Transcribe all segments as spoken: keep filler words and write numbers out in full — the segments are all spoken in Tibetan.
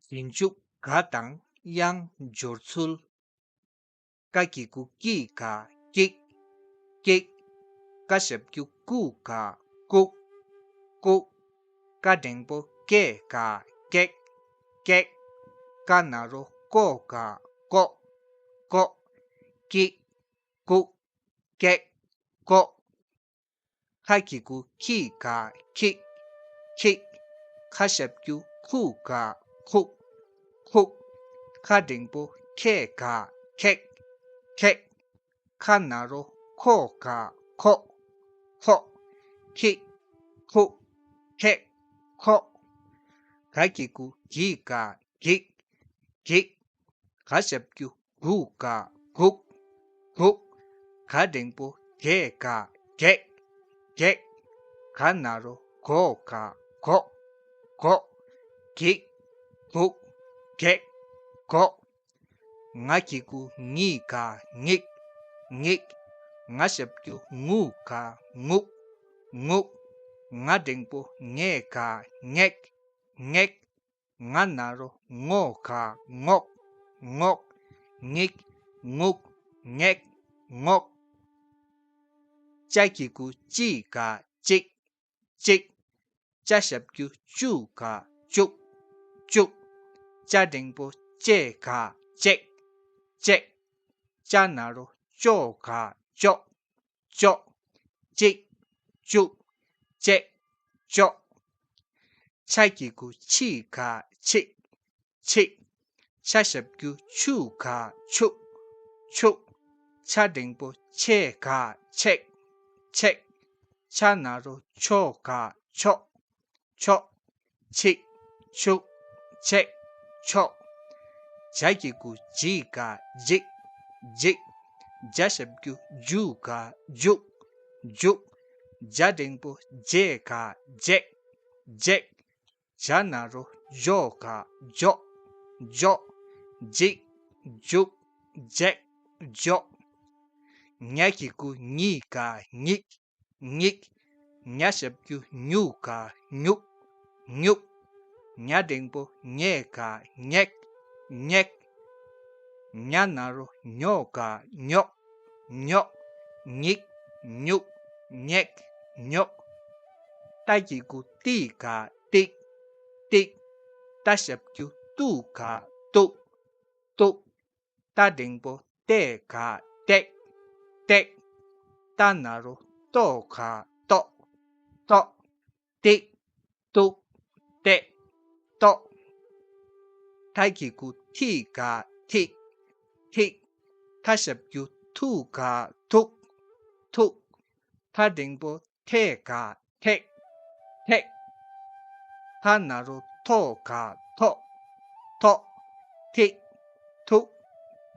ཞིབ་འཇུག་ག་དང་དབྱངས་སྦྱོར་ཚུལ། ཀ་གི་གུ་ཀི་ག་ཀིག་ཀིག་ཀ་ཞབས་ཀྱུ་ཀུ་ག་ཀུག་ཀུག་ཀ་འགྲེང་བུ་ཀེ་ག་ཀེག་ཀེག་ཀ་ན་རོ་ཀོ་ག་ཀོག་ཀོག་ཀིག་ཀུག་ཀེག་ཀོག་ཁ་གི་གུ་ཁི་ག་ཁིག་ཁིག་ཁ་ཞབས་ཀྱུ་ཁུ་ག་ཁུག་ཁུག་ཁ་འགྲེང་བུ་ཁེ་ག་ཁེག་ཁེག་ཁ་ན་རོ་ཁོ་ག་ཁོག་ཁོག་ཁིག་ཁུག་ཁེག་ཁོག་ག་གི་གུ་གི་ག་གིག་གིག་ག་ཞབས་ཀྱུ་གུ་ག་གུག་གུག་ག་འགྲེང་བུ་གེ་ག་གེག་གེག་ག་ན་རོ་གོ་ག་གོག་གོག་གིག་གུག་གེག་གོག་ང་གི་གུ་ངི་ག་ངིག་ངིག་ང་ཞབས་ཀྱུ་ངུ་ག་ངུག་ངུག་ང་འགྲེང་བུ་ངེ་ག་ངེག་ངེག་ང་ན་རོ་ངོ་ག་ངོག་ངོག་ངིག་ངུག་ངེག་ངོག་ཅ་གི་གུ་ཅི་ག་ཅིག་ཅིག་ཅ་ཞབས་ཀྱུ་ཅུ་ག་ཅུག་ཅུག་ཅ་འགྲེང་བུ་ཅེ་ག་ཅེག་ཅེག་ཅ་ན་རོ་ཅོ་ག་ཅོག་ཅོག་ཅིག་ཅུག་ཅེག་ཅོག་ཆ་གི་གུ་ཆི་ག་ཆིག་ཆིག་ཆ་ཞབས་ཀྱུ་ཆུ་ག་ཆུག་ཆུག་ཆ་འགྲེང་བུ་ཆེ་ག་ཆེག་ཆེག་ཆ་ན་རོ་ཆོ་ག་ཆོག་ཆོག་ཆིག་ཆུག་ཆེག་ཆོག་ཇ་གི་གུ་ཇི་ག་ཇིག་ཇིག་ཇ་ཞབས་ཀྱུ་ཇུ་ག་ཇུག་ཇུག་ཇ་འགྲེང་བུ་ཇེ་ག་ཇེག་ཇེག་ཇ་ན་རོ་ཇོ་ག་ཇོག་ཇོག་ཇིག་ཇུག་ཇེག་ཇོག་ཉ་གི་གུ་ཉི་ག་ཉིག་ཉིག་ཉ་ཞབས་ཀྱུ་ཉུ་ག་ཉུག་ཉུག་ཉ་འགྲེང་བུ་ཉེ་ག་ཉེག་ཉེག་ཉ་ན་རོ་ཉོ་ག་ཉོག་ཉོག་ཉིག་ཉུག་ཉེག་ཉོག་ཏ་གི་གུ་ཏི་ག་ཏིག་ཏིག་ཏ་ཞབས་ཀྱུ་ཏུ་ག་ཏུག་ཏུག་ཏ་འགྲེང་བུ་ཏེ་ག་ཏེག་ཏེག་ཏ་ན་རོ་ཏོ་ག་ཏོག་ཏོག་ཏིག་ཏུག་ཏེག་ཏོག་ཐ་གི་གུ་ཐི་ག་ཐིག་ཐིག་ཐ་ཞབས་ཀྱུ་ཐུ་ག་ཐུག་ཐུག་ཐ་འགྲེང་བུ་ཐེ་ག་ཐེག་ཐེག་ཐ་ན་རོ་ཐོ་ག་ཐོག་ཐོག་ཐིག་ཐུག་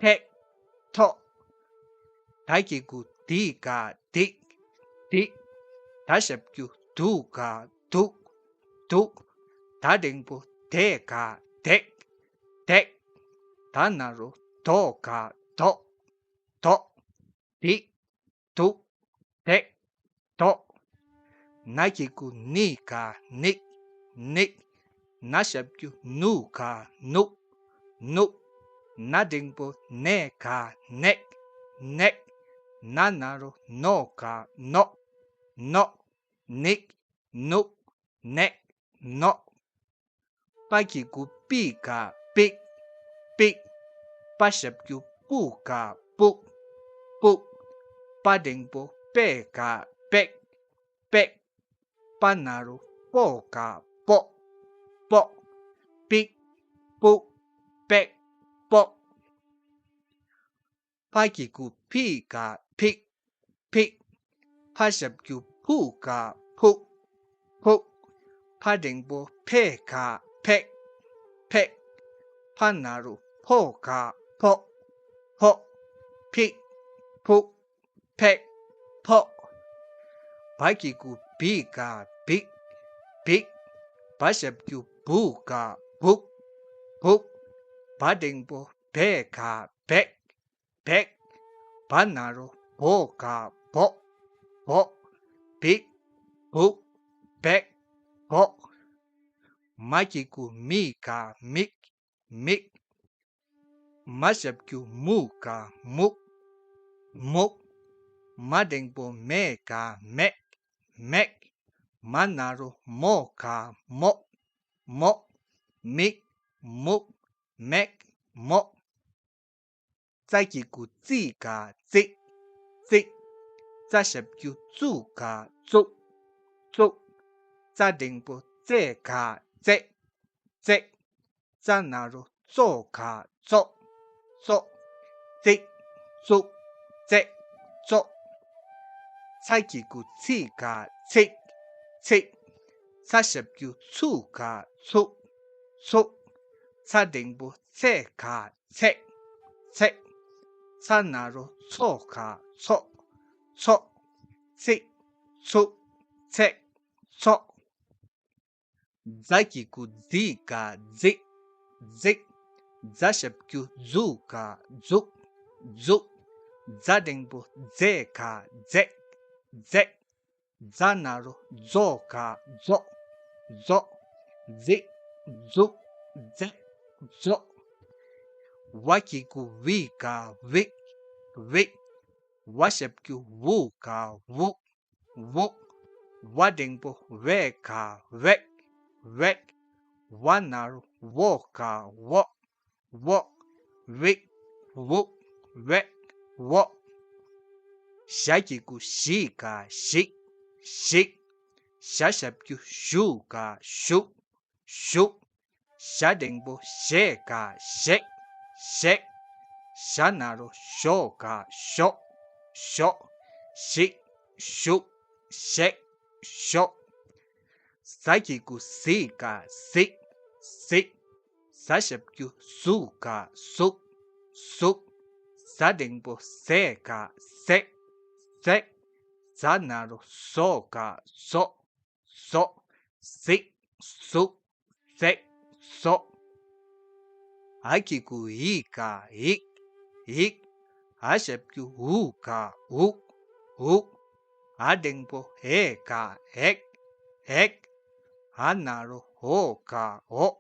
ཐེག་ཐོག་ད་གི་གུ་དི་ག་དིག་དིག་ད་ཞབས་ཀྱུ་དུ་ག་དུག་དུག་ད་འགྲེང་བུ་དེ་ག་དེག་དེག་ད་ན་རོ་དོ་ག་དོག་དོག་དིག་དུག་དེག་དོག་ན་གི་གུ་ནི་ག་ནིག་ནིག་ན་ཞབས་ཀྱུ་ནུ་ག་ནུག་ནུག་ན་འགྲེང་བུ་ནེ་ག་ནེག་ནེག་ན་ན་རོ་ནོ་ག་ནོག་ནོག་ནིག་ནུག་ནེག་ནོག་པ་གི་གུ་པི་ག་པིག་པིག་པ་ཞབས་ཀྱུ་པུ་ག་པུག་པུག་པ་འགྲེང་བུ་པེ་ག་པེག་པེག་པ་ན་རོ་པོ་ག་པོག་པོག་པིག་པུག་པེག་པོག་པ་གི་གུ་ཕི་ག་ཕིག་ཕིག་ཕ་ཞབས་ཀྱུ་ཕུ་ག་ཕུག་ཕུག་ཕ་འགྲེང་བུ་ཕེ་ག་ཕེག་ཕེག་ཕ་ན་རོ་ཕོ་ག་ཕོག་ཕོག་ཕིག་ཕུག་ཕེག་ཕོག་བ་གི་གུ་བི་ག་བིག་བིག་བ་ཞབས་ཀྱུ་བུ་ག་བུག་བུག་བ་འགྲེང་བུ་བེ་ག་བེག་བེག་བ་ན་རོ་བོ་ག་བོག་བོག་བིག་བུག་བེག་བོག་མ་གི་གུ་མི་ག་མིག་མིག། མ་ཞབས་ཀྱུ་མུ་ག་མུག་མུག་མ་འགྲེང་བུ་མེ་ག་མེག་མེག་མ་ན་རོ་མོ་ག་མོག་མོག་མིག་མུག་མེག་མོག་ཙ་གི་གུ་ཙི་ག་ཙིག་ཙིག་ཙ་ཞབས་ཀྱུ་ཙུ་ག་ཙུག་ཙུག་ཙ་འགྲེང་བུ་ཙེ་ག་ཙེག་ཙེག་ཙ་ན་རོ་ཙོ་ག་ཙོག་ཙོག་ཙིག་ཙུག་ཙེག་ཙོག་ཚ་གི་གུ་ཚི་ག་ཚིག་ཚིག་ཚ་ཞབས་ཀྱུ་ཚུ་ག་ཚུག་ཚུག་ཚ་འགྲེང་བུ་ཚེ་ག་ཚེག་ཚེག་ཚ་ན་རོ་ཚོ་ག་ཚོག་ཚོག་ཚིག་ཚུག་ཚེག་ཚོག་ཛ་གི་གུ་ཛི་ག་ཛིག་ཛིག་ཛ་ཞབས་ཀྱུ་ཛུ་ག་ཛུག་ཛུག་ཛ་འགྲེང་བུ་ཛེ་ག་ཛེག་ཛེག་ཛ་ན་རོ་ཛོ་ག་ཛོག་ཛོག་ཛིག་ཛུག་ཛེག་ཛོག་ཝ་གི་གུ་ཝི་ག་ཝིག་ཝིག་ཝ་ཞབས་ཀྱུ་ཝུ་ག་ཝུག་ཝུག་ཝ་འགྲེང་བུ་ཝེ་ག་ཝེག་ཝེག་ཝ་ན་རོ་ཝོ་ག་ཝོག་ཝོག་ཝིག་ཝུག་ཝེག་ཝོག་ཞ་གི་གུ་ཞི་ག་ཞིག་ཞིག་ཞ་ཞབས་ཀྱུ་ཞུ་ག་ཞུག་ཞུག་ཞ་འགྲེང་བུ་ཞེ་ག་ཞེག་ཞེག་ཞ་ན་རོ་ཞོ་ག་ཞོག་ཞོག་ཞིག་ཞུག་ཞེག་ཞོག་ཟ་གི་གུ་ཟི་ག་ཟིག་ཟིག་ཟ་ཞབས་ཀྱུ་ཟུ་ག་ཟུག་ཟུག་ཟ་འགྲེང་བུ་ཟེ་ག་ཟེག་ཟེག་ཟ་ན་རོ་ཟོ་ག་ཟོག་ཟོག་ཟིག་ཟུག་ཟེག་ཟོག་འ་གི་གུ་འི་ག་འིག་འིག་འ་ཞབས་ཀྱུ་འུ་ག་འུག་འུག་འ་འགྲེང་བུ་འེ་ག་འེག་འེག་འ་ན་རོ་འོ་ག་འོག་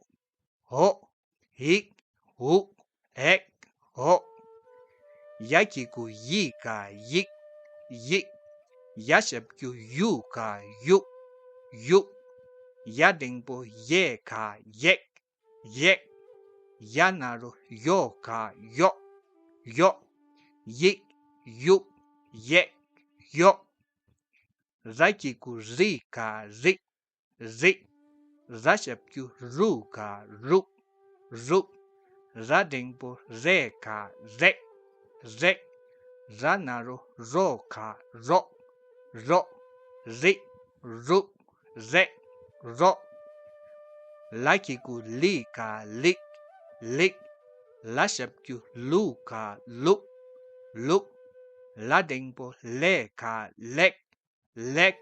འོག་འིག་འུག་འེག་འོག་ཡ་གི་གུ་ཡི་ག་ཡིག་ཡིག་ཡ་ཞབས་ཀྱུ་ཡུ་ག་ཡུག་ཡུག་ཡ་འགྲེང་བུ་ཡེ་ག་ཡེག་ཡེག་ཡ་ན་རོ་ཡོ་ག་ཡོག་ཡོག་ཡིག་ཡུག་ཡེག་ཡོག་ར་གི་གུ་རི་ག་རིག་རིག་ར་ཞབས་ཀྱུ་རུ་ག་རུག་རུག་ར་འགྲེང་བུ་རེ་ག་རེག་རེག་ར་ན་རོ་རོ་ག་རོག་རོག་རིག་རུག་རེག་རོག་ལ་གི་གུ་ལི་ག་ལིག་ལིག་ལ་ཞབས་ཀྱུ་ལུ་ག་ལུག་ལུག་ལ་འགྲེང་བུ་ལེ་ག་ལེག་ལེག་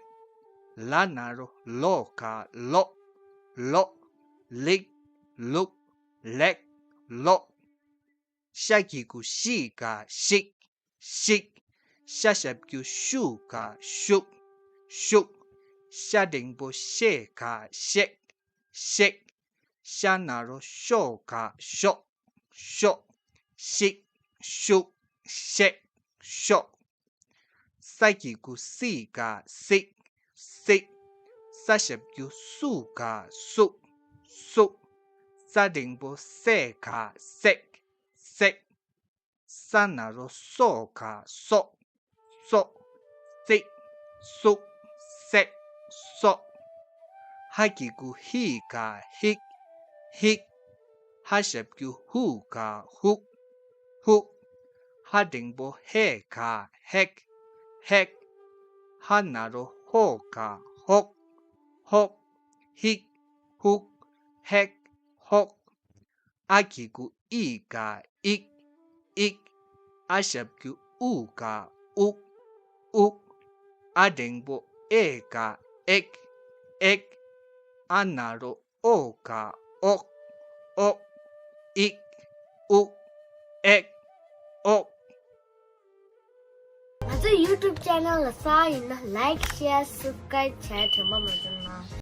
ལ་ན་རོ་ལོ་ག་ལོག་ལོག་ལིག་ལུག་ལེག་ལོག་ཤ་གི་གུ་ཤི་ག་ཤིག་ཤིག་ཤ་ཞབས་ཀྱུ་ཤུ་ག་ཤུག་ཤུག་ཤ་འགྲེང་བུ་ཤེ་ག་ཤེག་ཤེག་ཤ་ན་རོ་ཤོ་ག་ཤོག་ཤོག་ཤིག་ཤུག་ཤེག་ཤོག་ས་གི་གུ་སི་ག་སིག་སིག་ས་ཞབས་ཀྱུ་སུ་ག་སུག་སུག་ས་འགྲེང་བུ་སེ་ག་སེག་སེག་ས་ན་རོ་སོ་ག་སོག་སོག་སིག་སུག་སེག་སོག་ཧ་གི་གུ་ཧི་ག་ཧིག་ཧིག་ཧ་ཞབས་ཀྱུ་ཧུ་ག་ཧུག་ཧུག་ཧ་འགྲེང་བུ་ཧེ་ག་ཧེག་ཧེག་ཧ་ན་རོ་ཧོ་ག་ཧོག་ཧོག་ཧིག་ཧུག་ཧེག་ཧོག་ཨ་གི་གུ་ཨི་ག་ཨིག་ཨིག་ཨ་ཞབས་ཀྱུ་ཨུ་ག་ཨུག་ཨུག་ཨ་འགྲེང་བུ་ཨེ་ག་ཨེག་ཨེག་ཨ་ན་རོ་ཨོ་ག་ཨོག་ཨོག་ཨིག་ཨུག་ཨེག་ཨོག་ང་ཚོའི་YouTube channel ལ་གསར་ཡིན་ན་like, share, subscribe བྱས་དྲན་པ་མ་བརྗེད་གནང་།